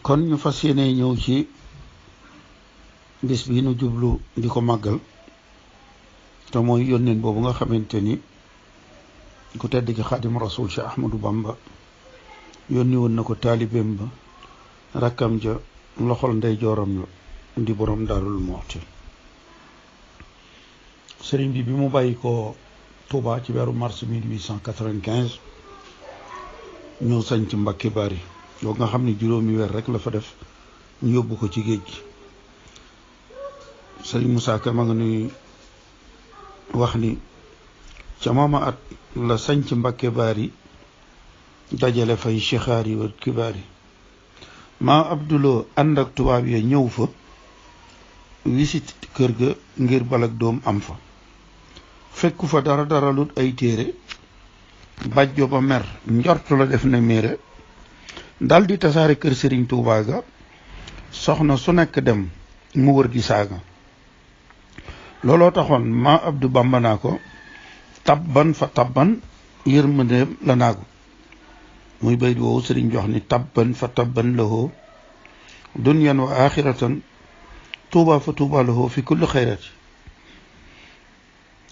kon ñu fas yéene ñëw ci bis bi nu jublu di ko màggal te mooy yónneen boobu nga xamante ni ku tedd ki xaadim rasul Cheikh Ahmadou Bamba yónni woon na ko taalibeem ba rakkam ja loxol ndey jooram la di borom daarul moxti sëriñ bi mu bàyyi ko Touba ci weeru mars 1895 ñëw sañ ci Mbàkke Bari yoo nga xam ne juróomi weer rek la fa def ñu yóbbu ko ci géej gi sëriñ Moussa Ka ma nga nuy wax ni ca mooma at la sañ ci Mbàkke Bari dajale fay chixaar yi wa kibaar yi maa Abduloo ànd ak tubaab ya ñëw fa wisit kër ga ngir balak doom am fa fekku fa dara lut ay téere bàjjo ba mer njortu la def na méere dal di tasaare kër sëriñ Tuubaa ga soxna su nekk dem mu wër di saaga looloo taxoon maa Abdu Bamba naa ko tabban fa tabban yërmandeem la naagu muy bayit woowu sëriñ jox ni tabban fa tabban lahoo dunyan wa axiratan tuuba fa tuuba lahoo fi kulli xayrati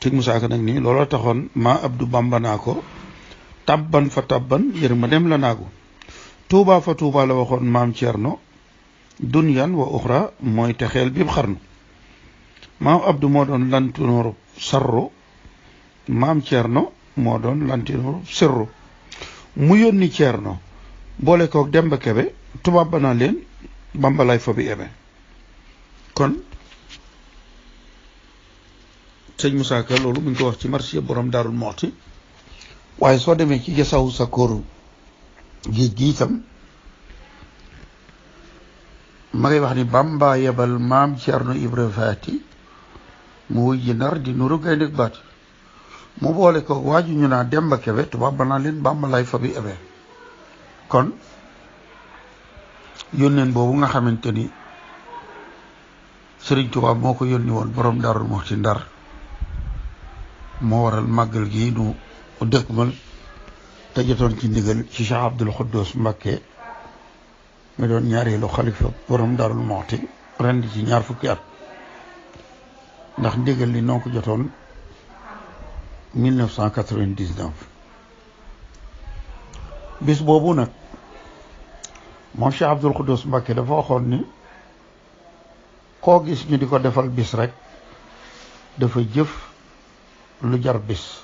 sëñ Musaa Ka nag nii looloo taxoon maa Abdu Bamba naa ko tabban fa tabban yërmandeem la naagu tuuba fa tuuba la waxoon maam Cerno dunyan wa uxra mooy texeel bi xarnu maam Abdu moo doon lantinooru sarru maam Cerno moo doon lantinooru sirru mu yónni Cerno boole kook Demba Kebe tubaab ba naa leen Bamba lay fa bi ebe kon sëñ Musaa Ka loolu mu ngi ko wax ci marsiya borom daarul moxti waaye soo demee ci jasawu sa kóoru géej gi itam ma ngay wax ni Bamba yebal maam Cerno Ibra Faati mu wuy ji Ndar di nuru gaynde ak baati mu boole ko waaju ñu naa Demba Kebe tubaab ba naa leen Bamba lay fa bi ebe kon yónneen boobu nga xamante ni Sëriñ Tuubaa moo ko yónni woon borom Daarul Muxti Ndar moo waral màggal gi nu dëkkmal te jotoon ci ndigal ci Cheikh Abdul Xuddus Mbakke mi doon ñaareelu xalifa borom Daarul Muxti ren di ci ñaar fukki at ndax ndigal li noo ko jotoon 1999 bis boobu nag moom Cheikh Abdul Xuddus Mbakke dafa waxoon ni koo gis ñu di ko defal bis rek dafa jëf lu jar bis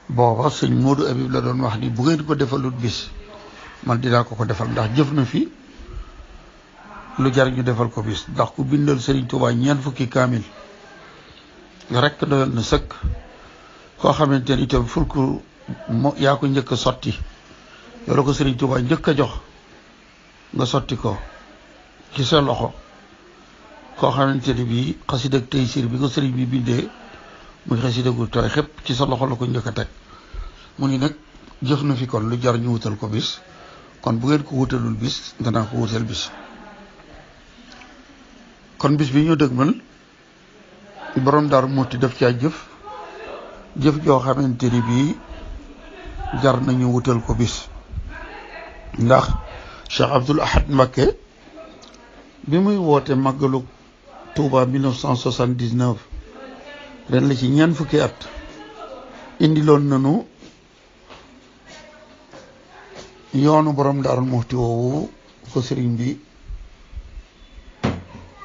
booba sëñ Moodu Abib la doon wax ni bu ngeen ko defalut bis man dinaa ko defal ndax jëf na fi lu jar ñu defal ko bis ndax ku bindal Sëriñ Tuubaa ñeent fukki kaamil rek doyal na sëkk koo xamante ni itam fulku yaa ko njëkk a sotti yow la ko Sëriñ Tuubaa njëkk a jox nga sotti ko ci sa loxo koo xamante ni bii xasida ak Taysiir bi ko sëriñ bi bindee muy xasida gu tooy xépp ci sa loxo la ko njëkk a teg mu ni nag jëf na fi kon lu jar ñu wutal ko bis kon bu ngeen ko wutalul bis danaa ko wutal bis kon bis bi ñu dëgmal borom Daaru Muxti def caa jëf joo xamante ni bii jar nañu wutal ko bis ndax Cheikh Abdoul Ahad Mbacké bi muy woote màggalu Touba 1979 ren la ci ñeent fukki at indiloon nañu yoonu borom Daaru Muxti woowu ko sëriñ bi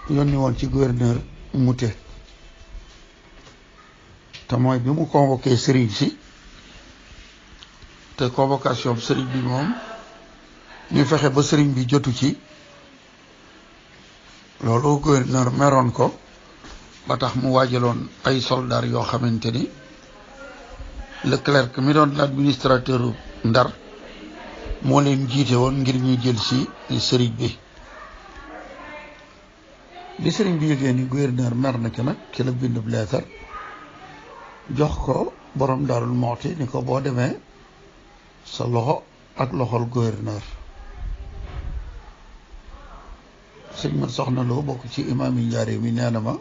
yónni woon ci gouverneur Mouté te mooy bi mu convoqué sëriñ si te convocation sëriñ bi moom ñu fexe ba sëriñ bi jotu ci loolu gouverneur meroon ko ba tax mu waajaloon ay soldats yoo xamante ni le clerc mi doon l'administrateur Ndar moo leen jiite woon ngir ñu jël si sëriñ bi sëriñ bi yëgee ni gouverneur mer na ki nag ci la bind leetar jox ko borom Daarul Muxti ni ko boo demee sa loxo ak loxol gouverneur sëñ man soxna loo bokk ci imaam yi njaare mi nee na ma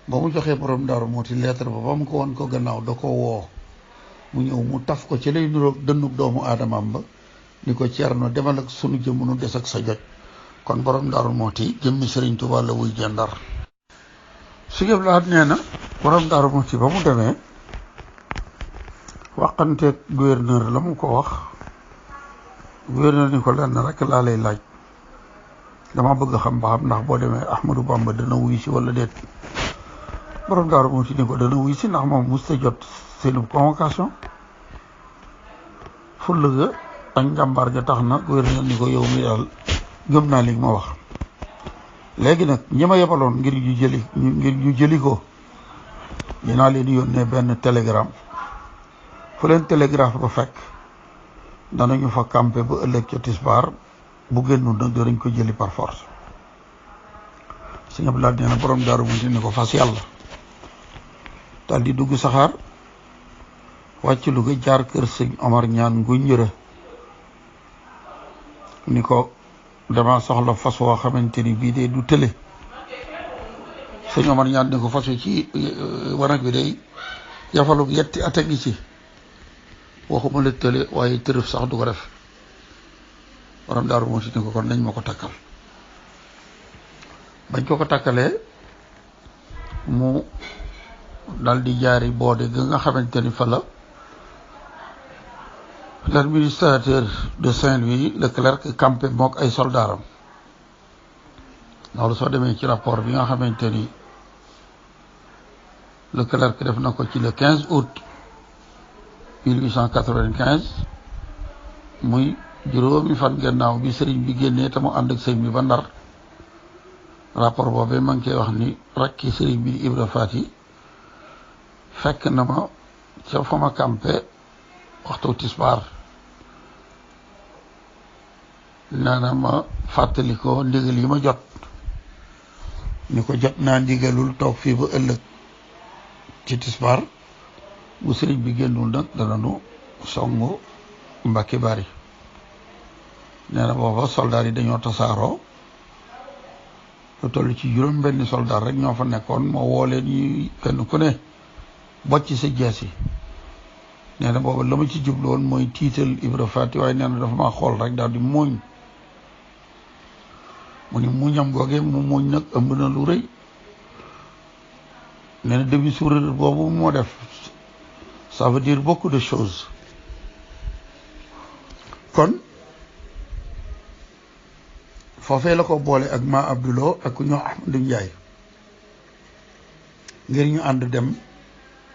ba mu joxee borom Daaru Muxti lettre ba mu ko won ko gannaaw da ko woo mu ñëw mu taf ko ci lay nuroog dënnub doomu aadamaam ba ni ko Ceerno demal ak sunu jëmm nu des ak sa joj. kon borom Daaru Muxti jëmmi Sëriñ Tuubaa la wuy jëndar. Sëñ Abdou Lahad nee na borom Daaru Muxti ba mu demee waxanteeg gouverneur la mu ko wax, gouverneur ni ko lenn rek laa lay laaj, dama bëgg xam ba xam ndax boo demee Ahmadou Bamba dana wuy si wala déet. borom Daaru Muxti ni ko dana wuy si ndax moom mos ta jot seenu convocation. fulla ga ak njàmbaar ga tax na gouverneur ni ko yow mi daal gëm naa li ma wax. léegi nag ñi ma yebaloon ngir ñu jëli ko dinaa leen yónnee benn télégramme. fu leen télégraphe ba fekk danañu fa campé ba ëllëg ca tisbaar, bu génnul nag danañ ko jëli par force. Sëñ Abdou Lahad nee na borom Daaru Muxti ni ko fas yàlla daal di dugg saxaar wàcc Louga jaar kër sëñ Omar ñaan ngu njëra ni ko dama soxla fas woo xamante ni bii de du tële. sëñ Omar ñaan ni ko fas wi ci wanag bi day yafalug yetti at a ngi ci, waxuma la tële waaye tërëf sax du ko def. borom Daaru Muxti ni ko kon nañ ma ko takkal. bañ ko takkalee mu dal di jaari boode ga nga xamante ni fa la l'administrateur de Saint-Louis le clerc campé mook ay soldaaram. loolu soo demee ci rapport bi nga xamante ni le clerc def na ko ci le 15 août 1895 muy juróomi fan gannaaw bi sëriñ bi génnee te mu ànd ak sëriñ bi ba Ndar. rapport boobee ma ngi koy wax ni rakki sëriñ bi Ibra Faati fekk na ma ca fa ma campé waxtu tisbaar. nee na ma fàttali ko ndigal yi ma jot ni ko jot naa ndigalul toog fii ba ëllëg ci tisbaar, bu sëriñ bi génnul nag dana nu songu Mbàkke Bari. nee na booba soldaar yi dañoo tasaaroo, lu toll ci juróom benn soldaar rek ñoo fa nekkoon. moo woo leen yi kenn ku ne bocc sa jees yi. nee na booba la ma ci jublu woon mooy tiital Ibra Faati, waaye nee na dafa maa xool rek daal di muuñ. mu ni muñam googee mu muuñ nag ëmb na lu rëy. nee na demi sourire boobu moo def ça veut dire beaucoup de choses. kon foofee la ko boole ak ma Abdouloo ak ku ñoo Ahmadou Ndiaye ngir ñu ànd dem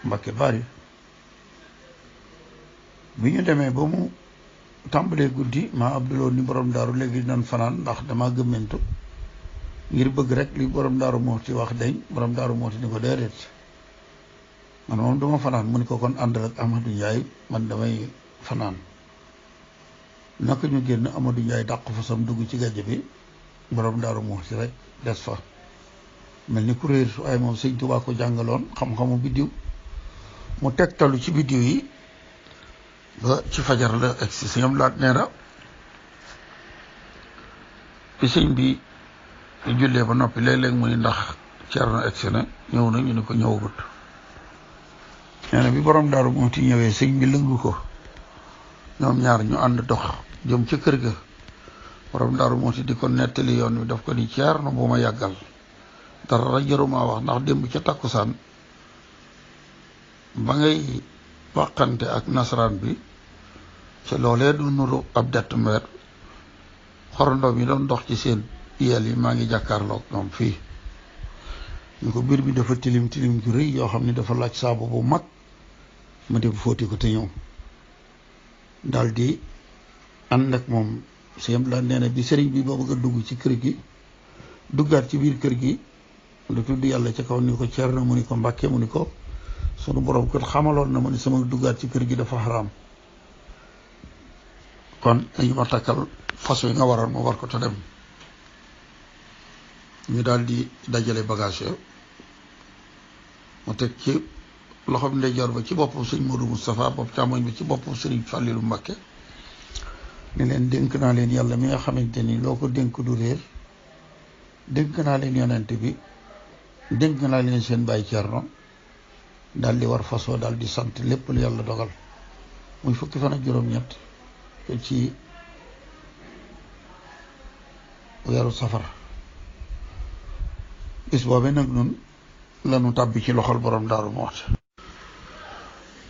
Mbàkke Bari. bi ñu demee ba mu tàmbalee guddi ma Abdouloo ni borom daaru léegi nan fanaan ndax dama gëmmentu ngir bëgg rek li borom Daaru Muxti wax dañ. borom Daaru Muxti ni ko déedéet, man moom duma fanaan. mu ni ko kon àndal ak Ahmadou Ndiaye, man damay fanaan. naka ñu génn Amadou Ndiaye dàq fasam dugg ci gàjj bi, borom Daaru Muxti rek des fa mel ni kuréel. waaye moom sëñ Tuubaa ko jàngaloon xam-xamu biddiw, mu tegtalu ci biddiw yi ba ci fajar la egsi. Sëñ Abdou Lahad nee na bi sëñ bi jullee ba noppi léeg-léeg mu ni ndax Ceerno egsi na, ñëw na, ñu ne ko ñëwagut. nee na bi borom Daaru Muxti ñëwee sëñ bi lëngu ko, ñoom ñaar ñu ànd dox jëm ca kër ga. borom Daaru Muxti di ko nettali yoon wi, daf ko ni Ceerno bu ma yàggal, dara jaruma wax ndax démb ca takkusaan ba ngay waxante ak nasaraan bi ca loolee du nuru ab dett meer xorondoom yi doon dox ci seen yeel yi, maa ngi jàkkaarloog ñoom fii. ñu ko biir bi dafa tilim tilim ju rëy yoo xam ne dafa laaj saabu bu mag, ma dem fóoti ko te ñëw. daal di ànd ak moom. Sëñ Abdou Lahad nee na bi sëriñ bi ba bëgg a dugg ci kër gi, duggaat ci biir kër gi, lu tudd yàlla ca kaw ni ko Ceerno, mu ni ko Mbàkke, mu ni ko sunu borom kër xamaloon na ma ni sama duggaat ci kër gi dafa xaraam, kon dañu ma takkal fas wi nga waroon ma war ko te dem. ñu daal di dajale bagage yo mu teg ci loxoom ndeyjoor ba ci boppam sëñ Modou Moustapha, bopp càmmoñ bi ci boppam sëriñ Fàllilu Mbàkke, ni leen dénk naa leen yàlla mi nga xamante ni loo ko dénk du réer, dénk naa leen yonent bi, dénk naa leen seen baay Ceerno. daal di war fasoo daal di sant lépp lu yàlla dogal muy fukki fan ak juróom-ñett ci weeru safar. bis boobee nag nun lanu tàbbi ci loxol borom Daaru Muxti.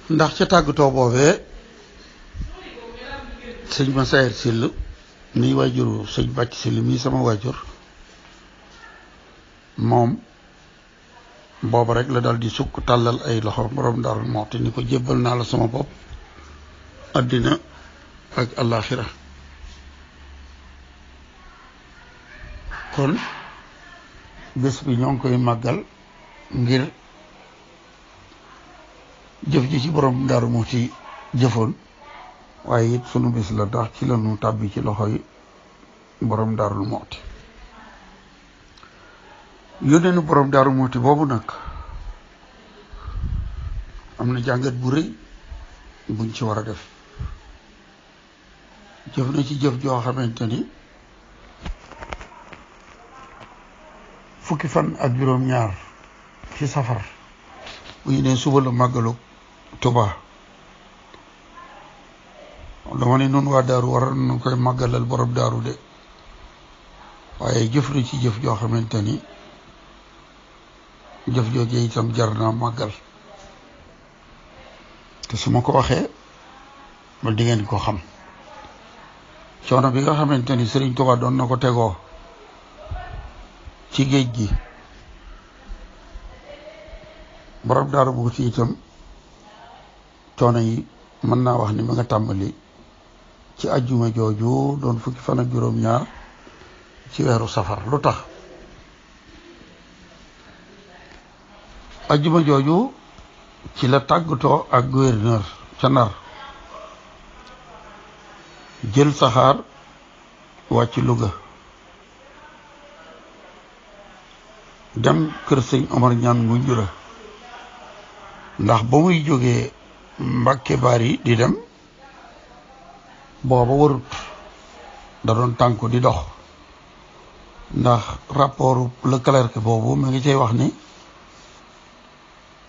ndax ca tàggatoo boobee sëñ ma sayer sill miy waajuru sëñ bàcc sill mii sama waajur moom booba rek la dal di sukk tàllal ay loxo borom Daaru Muxti ni ko jébbal naa la sama bopp àddina ak àllaaxira. kon bés bi ñoo ngi koy màggal ngir jëf ji ci borom Daaru Muxti jëfoon, waaye it sunu bés la ndax ci la ñu tàbbi ci loxo yi borom Daaru Muxti. yónneenu borom Daaru Muxti boobu nag am na jàngat bu rëy buñ ci war a def. jëf na ci jëf joo xamante ni fukki fan ak juróom-ñaar ci safar bu ñu nee suba la màggalu Tuubaa, dama ne noonu waa daaru war nañu koy màggalal borom daaru de, waaye jëf na ci jëf joo xamante ni jëf jooju itam jar naa màggal. te su ma ko waxee ba di ngeen ko xam. coono bi nga xamante ni Sëriñ Tuubaa doon na ko tegoo ci géej gi, borom Daaru Muxti itam coono yi mën naa wax ni ma nga tàmbali ci ajjuma jooju doon fukki fan ak juróom-ñaar ci weeru safar. lu tax ajjuma jooju ci la tàggatoo ak gouverneur ca Ndar, jël saxaar wàcc Louga, dem kër sëñ Omar ñaan Ngunjura. ndax ba muy jógee Mbàkke Bari di dem booba warut, da doon tànku di dox, ndax rapport Leclerc boobu ma ngi cay wax ni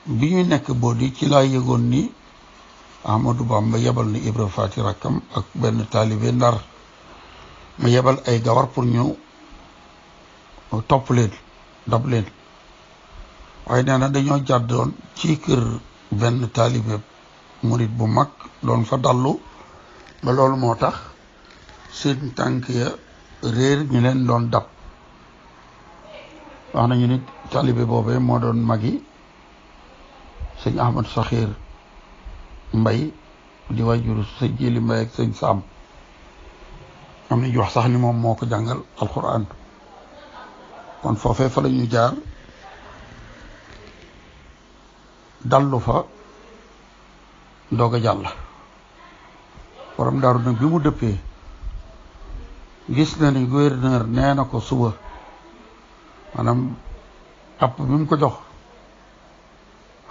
bi ñuy nekk Bodi ci laa yëgoon ni Ahmadou Bamba yebal ni Ibra Faati rakkam ak benn taalibe Ndar, ma yebal ay gawar pour ñu topp leen dab leen, waaye nee na dañoo jàddoon ci kër benn taalibe murit bu mag doon fa dallu ba loolu moo tax seen tànk ya réer ñu leen doon dab. wax nañu nit taalibe boobee moo doon magi sëñ Ahmad Saxiir Mbay di waajuru sëñ Jili Mbay ak sëñ Saam. am na ñu wax sax ni moom moo ko jàngal alxuraan. kon foofee fa la ñu jaar dallu fa doog a jàll. borom daaru nag bi mu dëppee gis na ni gouverneur nee na ko suba, maanaam app bi mu ko jox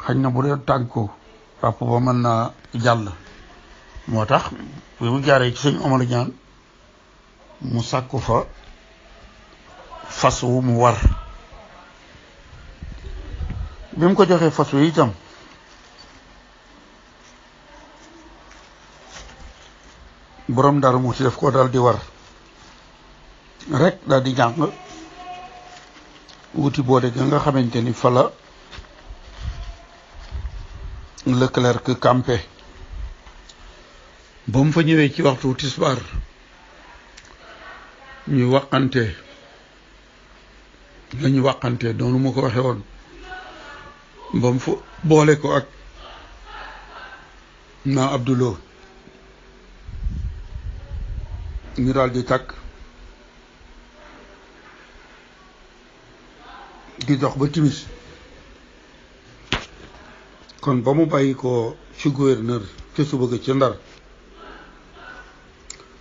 xañ na bu dee tànku app ba mën naa jàll. moo tax bi mu jaaree ci sëñ Omar ñaan mu sàkku fa fas wu mu war. bi mu ko joxee fas wi itam borom Daaru Muxti def ko dal di war rek daal di jàng wuti boode ga nga xamante ni fa la Leclerc campé. ba mu fa ñëwee ci waxtu tisbaar ñuy waqante la ñu waqante doonu ma ko waxe woon, ba mu fa boole ko ak naa Abdoulou ñu daal di takk di dox ba timis. kon ba mu bàyyi ko ci gouverneur ca suba ga ca Ndar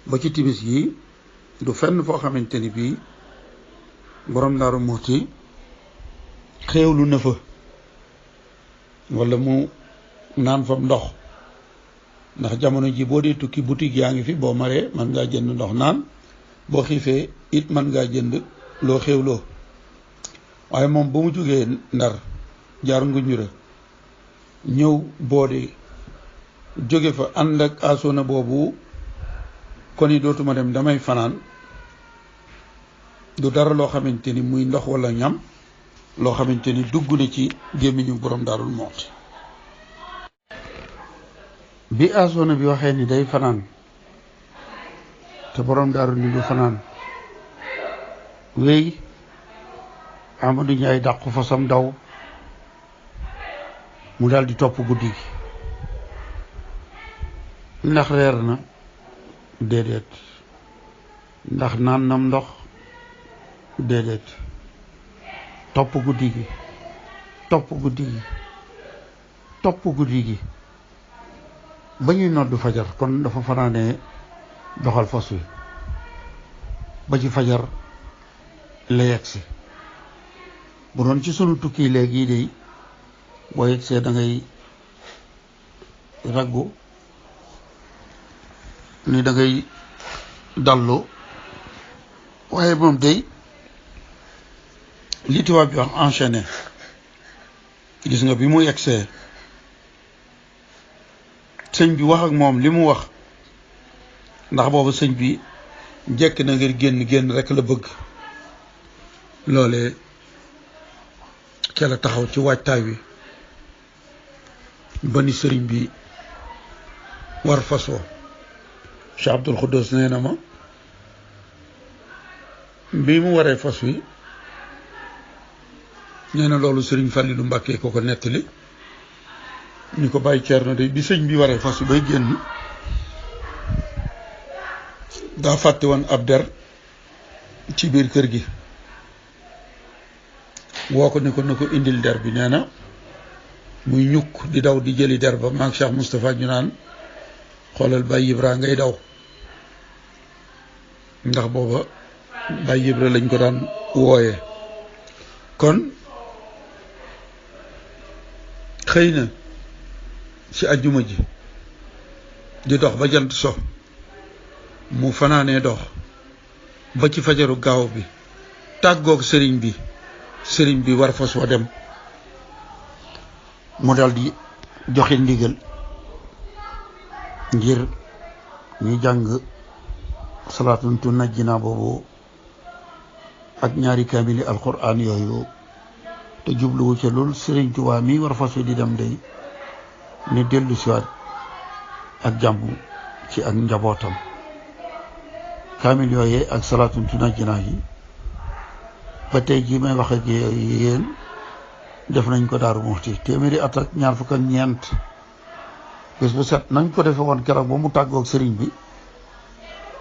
ba ci timis yi du fenn foo xamante ni bii borom Daaru Muxti xéewlu na fa walla mu naan fa ndox. ndax jamono ji boo dee tukki boutique yaa ngi fi, boo maree mën ngaa jënd ndox naan, boo xiifee it mën ngaa jënd loo xéewloo. waaye moom ba mu jógee Ndar jaar Ngunjura ñëw Boodi jóge fa ànd ak asona boobu kon i dootuma dem damay fanaan, du dara loo xamante ni muy ndox wala ñam loo xamante ni dugg na ci gémmiñu borom Daarul Muxti bi asona bi waxee ni day fanaan te borom daaru ni du fanaan wéy Amadou Ndiaye dàqu fasam daw mu daal di topp guddi gi ndax reer na déedéet ndax naan nam ndox déedéet topp guddi gi topp guddi gi topp guddi gi ba ñuy noddu fajar kon dafa fanaanee doxal fas wi ba ci fajar la yegsi bu doon ci sunu tukki léegi de boo yegsee da ngay raggu ni da ngay dallu waaye moom day li tubaab bi wax enchaîné gis nga bi mu yegsee sëñ bi wax ak moom li mu wax ndax boobu sëñ bi jekk na ngir génn rek la bëgg loolee ca la taxaw ci waajtaay wi ba ni sëriñ bi war fasoo Cheikh Abdoul Khoudous nee na ma bi mu waree fas wi nee na loolu sëriñ Fallilou Mbacké ko nettali ñu ko bàyyi Ceerno de bi sëñ bi waree fas wi bay génn daa fàtte woon ab der ci biir kër gi woo ko ni ko na ko indil der bi nee na muy ñukk di daw di jëli der ba maag Cheikh Moustapha ñu naan xoolal Baye Ibra ngay daw ndax booba Baye Ibra lañ ko daan wooye kon xëy na ci ajjuma ji di dox ba jant so mu fanaanee dox ba ci fajaru gaaw bi tàggoog sëriñ bi war fas wa dem mu dal di joxe ndigal ngir ñu jàng salaatun tunajjina boobu ak ñaari kaamili alquran yooyu te jubluwu ca loolu sëriñ Tuubaa mi war fas wi di dem day ni dellu siwaat ak jàmm ci ak njabootam kaamil yooyee ak salaatun tunajjina yi ba tey jii may wax ak yéen def nañ ko Daaru Muxti téeméeri at ak ñaar fukk ak ñeent bés bu set nañ ko defe woon keroog ba mu tàggoog sëriñ bi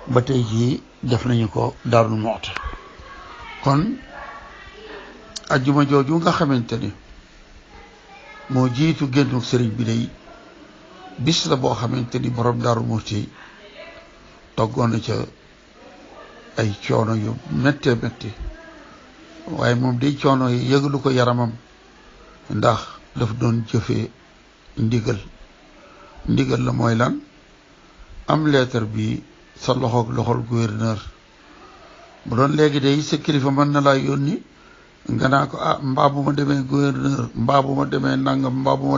ba tey jii def nañu ko Daaru Muxti kon ajjuma jooju nga xamante ni moo jiitu génnuk sëriñ bi day bis la boo xamante ni borom Daaru Muxti toggoon na ca ay coono yu méttee métti waaye moom day coono yi yëgalu ko yaramam ndax daf doon jëfee ndigal la mooy lan am lettre bi sa loxol gouverneur bu doon léegi day sa kilifa mën na laa yónni nga naa ko mbaa bu ma demee gouverneur mbaa bu ma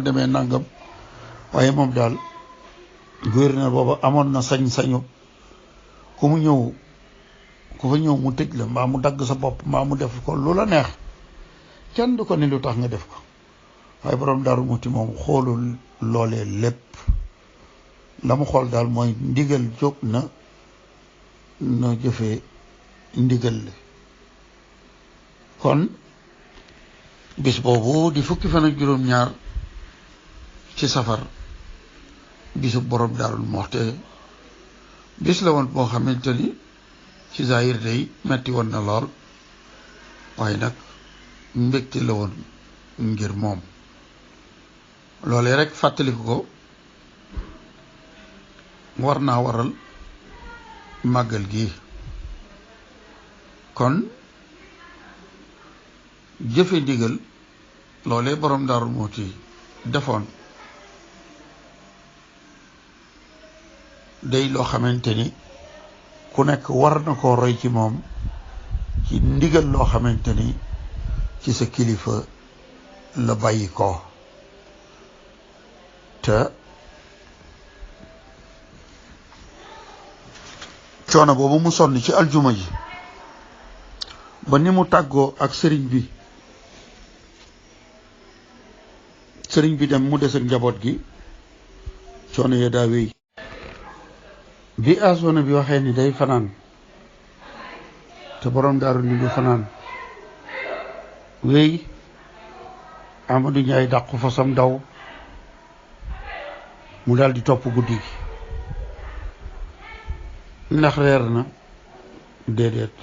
demee nangam waaye moom daal gouverneur booba amoon na sañ-sañu ku fa ñëw mu tëj la mbaa mu dagg sa bopp mbaa mu def ko lu la neex kenn du ko ni lu tax nga def ko waaye borom Daaru Muxti moom xoolul loolee lépp la mu xool daal mooy ndigal jóg na jëfee ndigal li kon bis boobu di fukki fan ak juróom-ñaar ci safar bisu borom Daaru Muxti bis la woon boo xamante ni ci zahir day metti woon na lool waaye nag mbégte la woon ngir moom loolee rek fàttaliku ko war naa waral màggal gi kon jëfe ndigal loolee borom Daaru Muxti defoon day loo xamante ni ku nekk war na koo roy ci moom ci ndigal loo xamante ni ci sa kilifa la bàyyi ko te coono boobu mu sonn ci aljuma ji ba ni mu tàggoo ak sëriñ bi dem mu des ak njaboot gi coono ya daa wéy bi asona bi waxee ni day fanaan te borom daaru ni du fanaan wéy Amadou Ndiaye dàqu fasam daw mu daldi topp guddi gi ndax reer na déedéet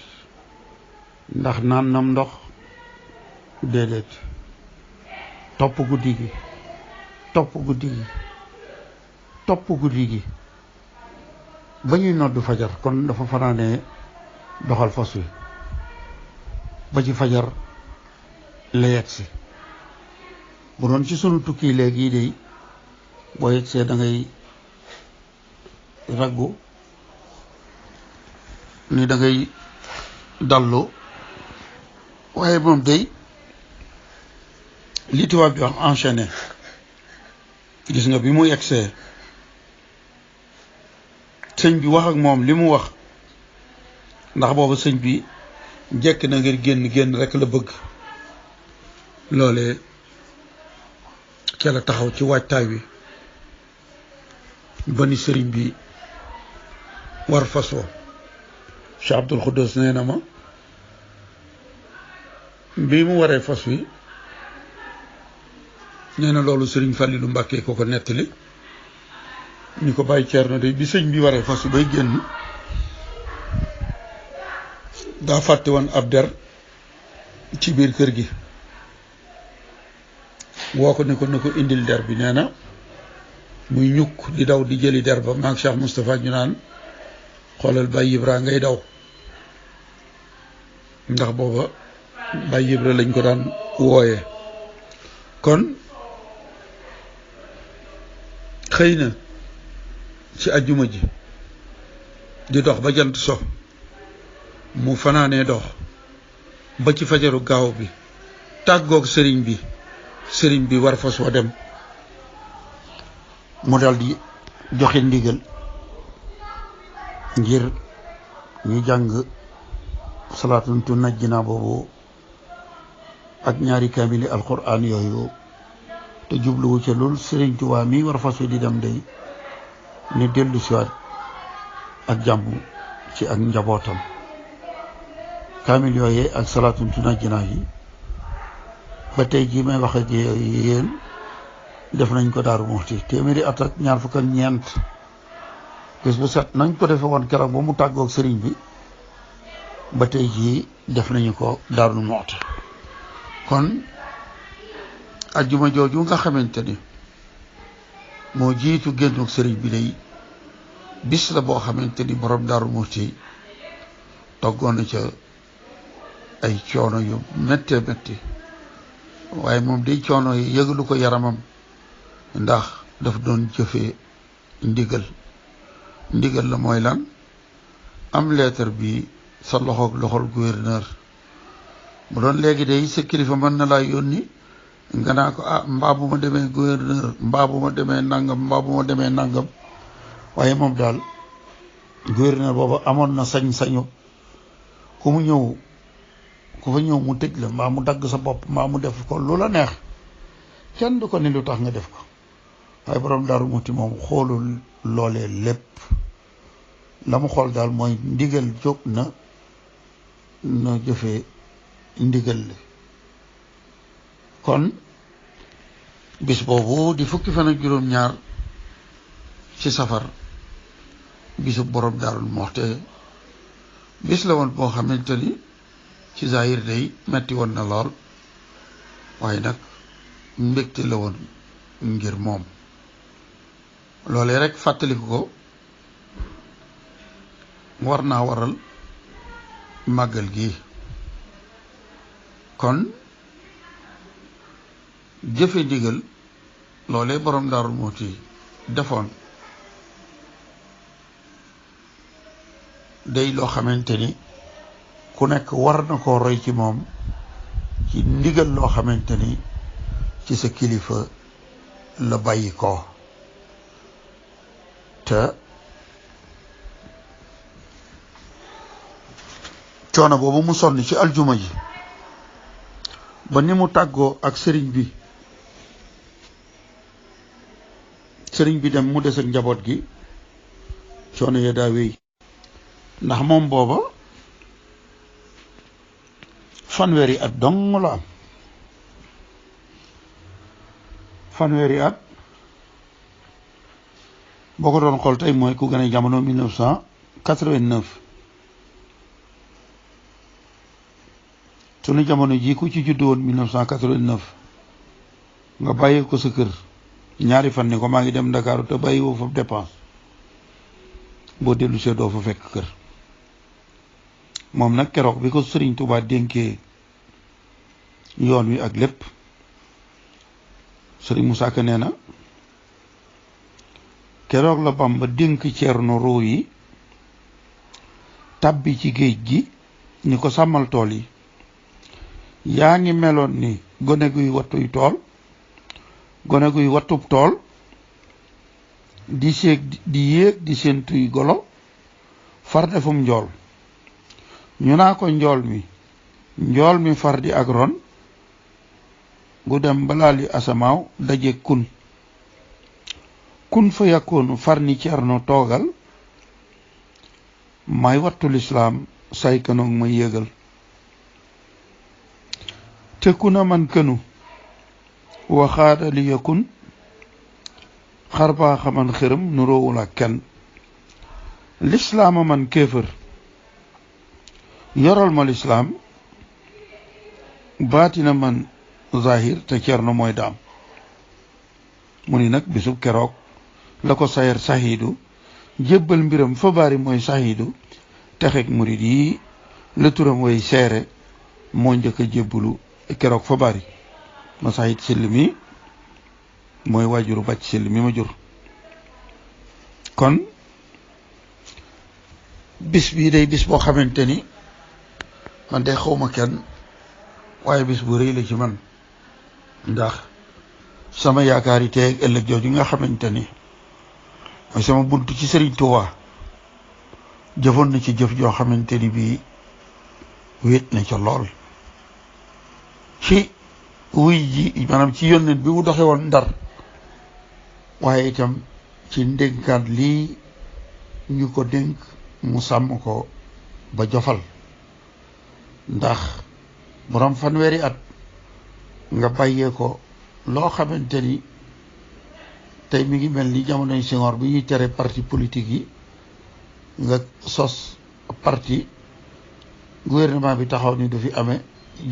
ndax naan nam ndox déedéet topp guddi gi ba ñuy noddu fajar kon dafa fanaanee doxal fas wi ba ci fajar la yegsi bu doon ci sunu tukki léegi de boo yegsee da ngay raggu ni da ngay dallu waaye moom day li tubaab bi wax enchaîné gis nga bi mu yegsee sëñ bi wax ak moom li mu wax ndax booba sëñ bi jekk na ngir génn rekk la bëgg loolee ca la taxaw ci waajtaay wi ba ni sëriñ bi war fas wa Cheikh Abdoul Khoudous nee na ma bi mu waree fas wi nee na loolu sëriñ Fallilou Mbacké ko nettali ñu ko bàyyi Ceerno de bi sëñ bi waree fas wi bay génn daa fàtte woon ab der ci biir kër gi woo ko ne ko na ko indil der bi nee na muy ñukk di daw di jëli der ba maag Cheikh Moustapha ñu naan xoolal Baye Ibra ngay daw ndax booba Baye Ibra lañ ko daan wooyee kon xëy na ci ajjuma ji di dox ba jant so mu fanaanee dox ba ci fajaru gaaw bi tàggoog sëriñ bi war fas wa dem mu daldi joxe ndigal ngir ñu jàng salaatuntu najjina boobu ak ñaari kaamili alquran yooyu te jubluwu ca lool sëriñ Tuubaa mi war fas wi di dem day ni dellu siwaat ak jàmm ci ak njabootam kaamil yooyee ak salaatuntu najjina yi ba tey jii may wax ak yéen def nañ ko Daaru Muxti téeméeri at ak ñaar fukk ak ñeent bés bu set nañ ko defe woon keroog ba mu tàggoog sëriñ bi ba tey jii def nañu ko Daaru Muxti kon ajjuma jooju nga xamante ni moo jiitu génnuk sëriñ bi day bis la boo xamante ni borom Daaru Muxti toggoon na ca ay coono yu méttee métti waaye moom day coono yi yëgalu ko yaramam ndax daf doon jëfee ndigal la mooy lan am lettre bi sa loxol gouverneur bu doon léegi day sa kilifa mën na laa yónni nga naa ko mbaa bu ma demee gouverneur mbaa bu ma demee nangam waaye moom daal gouverneur booba amoon na sañ-sañu ku fa ñëw mu tëj la mbaa mu dagg sa bopp mbaa mu def ko lu la neex kenn du ko ni lu tax nga def ko waaye borom Daaru Muxti moom xoolul loolee lépp la mu xool daal mooy ndigal jóg na jëfee ndigal li kon bis boobu di fukki fan ak juróom-ñaar ci safar bisu borom Daaru Muxti bis la woon boo xamante ni ci zahir day metti woon na lool waaye nag mbégte la woon ngir moom loolee rek fàttaliku ko war naa waral màggal gi kon jëfe ndigal loolee borom Daaru Muxti defoon day loo xamante ni ku nekk war na koo roy ci moom ci ndigal loo xamante ni ci sa kilifa la bàyyi ko te coono boobu mu sonn ci aljuma ji ba ni mu tàggoo ak sëriñ bi dem mu des ak njaboot gi coono ya daa wéy ndax moom booba fanweeri at dong la am fanweeri at boo ko doon xool tey mooy ku gën a jamono 1989 sunu jamono ji ku ci juddu woon 1989 nga bàyyi ko sa kër ñaari fan ni ko maa ngi dem Ndakaaru te bàyyi woo fa dépense boo dellu see doo fa fekk kër. moom nag keroog bi ko Sëriñ Tuubaa dénkee yoon wi ak lépp Sëriñ Musaa Ka nee na keroog la Bamba dénk Ceerno ruu yi tàbbi ci géej gi ni ko sàmmal tool yi yaa ngi meloon ni gone guy wattuy tool gone guy wattub tool di yéeg di séentuy golo far defum njool ñu naa ko njool mi far di ak ron gu dem balaali asamaaw daje kun fa yakkoonu far ni Ceerno toogal may wattu lislaam say kanoog may yégal te ku na man kënu waxaada li yakun xar baa xaman xërëm nu roowul ak kenn lislaama man kéefër yoral ma lislaam baatina man zahir te Ceerno mooy daam mu ni nag bisub keroog la ko sayer sahidu jébbal mbiram fa bari mooy sahidu texeeg murid yi la turam way seere moo njëkk a jébbalu keroog fa bari ma sahid sill mi mooy waajuru bàcc sill mi ma jur kon bis bii day bis boo xamante ni man de xawma kenn waaye bis bu rëy la ci man ndax sama yaakaar yi tey ëllëg jooju nga xamante ni mooy sama buntu ci Sëriñ Tuubaa jëfoon na ci jëf joo xamante ni bii wéet na ca lool ci wuy ji maanaam ci yónnent bi mu doxe woon Ndar waaye itam ci ndénkaat lii ñu ko dénk mu sàmm ko ba jofal ndax borom fanweeri at nga bàyyee ko loo xamante ni tey mi ngi mel ni jamonoy Senghor bi ñuy tere parti politique yi nga sos parti gouvernement bi taxaw ni du fi amee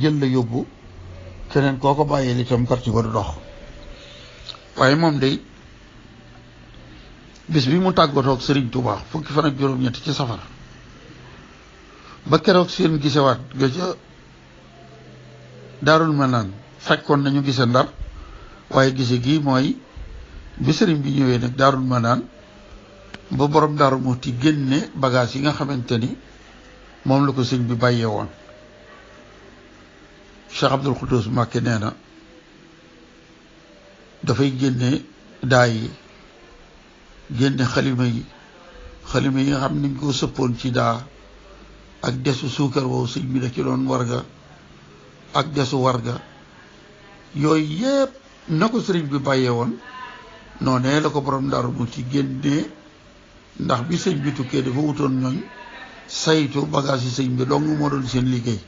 jël la yóbbu keneen koo ko bàyyee li tam parti ba du dox waaye moom day bis bi mu tàggatoo ak Sëriñ Tuubaa fukki fan ak juróom-ñett ci safar ba keroog seen gisewaat ga ca Daarul Manaan fekkoon nañu gise Ndar waaye gise gi mooy bi sëriñ bi ñëwee nag Daarul Manaan ba borom Daaru Muxti génne bagage yi nga xamante ni moom la ko sëñ bi bàyyee woon Cheikh Abdul Xuddus Mbàkke nee na dafay génne daay yi génne xalima yi nga xam niñ ko sëppoon ci daa ak desu suukar woowu sëñ bi da ci doon warga ak desu warga yooyu yépp na ko sëriñ bi bàyyee woon noonee la ko borom Daaru Muxti génne ndax bi sëñ bi tukkee dafa wutoon ñooñ saytu bagage yi sëñ bi dong moo doon seen liggéey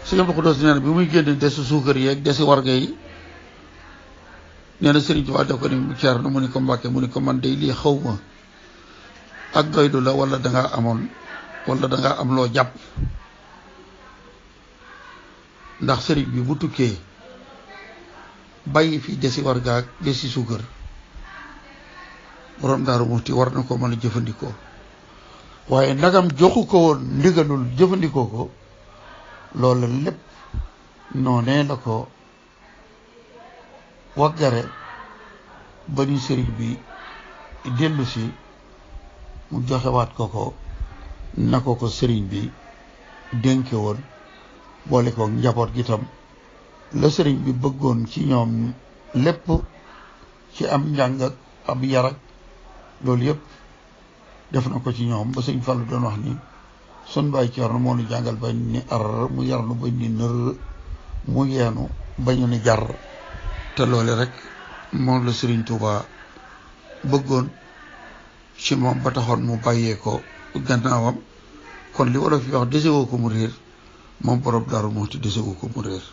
sëñ Abdou Khoudoss nee na bi muy génne desu suukar yi ak desu warga yi nee na sëriñ Tuubaa da ko ni Ceerno mu ni ko Mbàkke mu ni ko man day lii xaw ma ak doylu la wala dangaa am loo jàpp ndax sëriñ bi bu tukkee bàyyi fi desi warga ak desi suukar borom Daaru Muxti war na ko mën a jëfandikoo waaye ndagam joxu ko woon ndigalul jëfandikoo ko loolu lépp noonee la ko waggare ba ni sëriñ bi dellu si mu joxewaat ko na ko sëriñ bi dénke woon boole ko njaboot gi tam la sëriñ bi bëggoon ci ñoom lépp ci am njàng ak ab yar ak loolu yëpp def na ko ci ñoom ba sëñ Fallu doon wax ni sun baay Ceerno moo nu jàngal bañ ni ar mu yar nu bañ ni nër mu yeenu bañu ni jar te loole rek moom la Sëriñ Tuuba bëggoon ci moom ba taxoon mu bàyyee ko gannaawam kon li wolof yi wax desewoo ko mu réer moom borom Daaru Muxti desewoo ko mu réer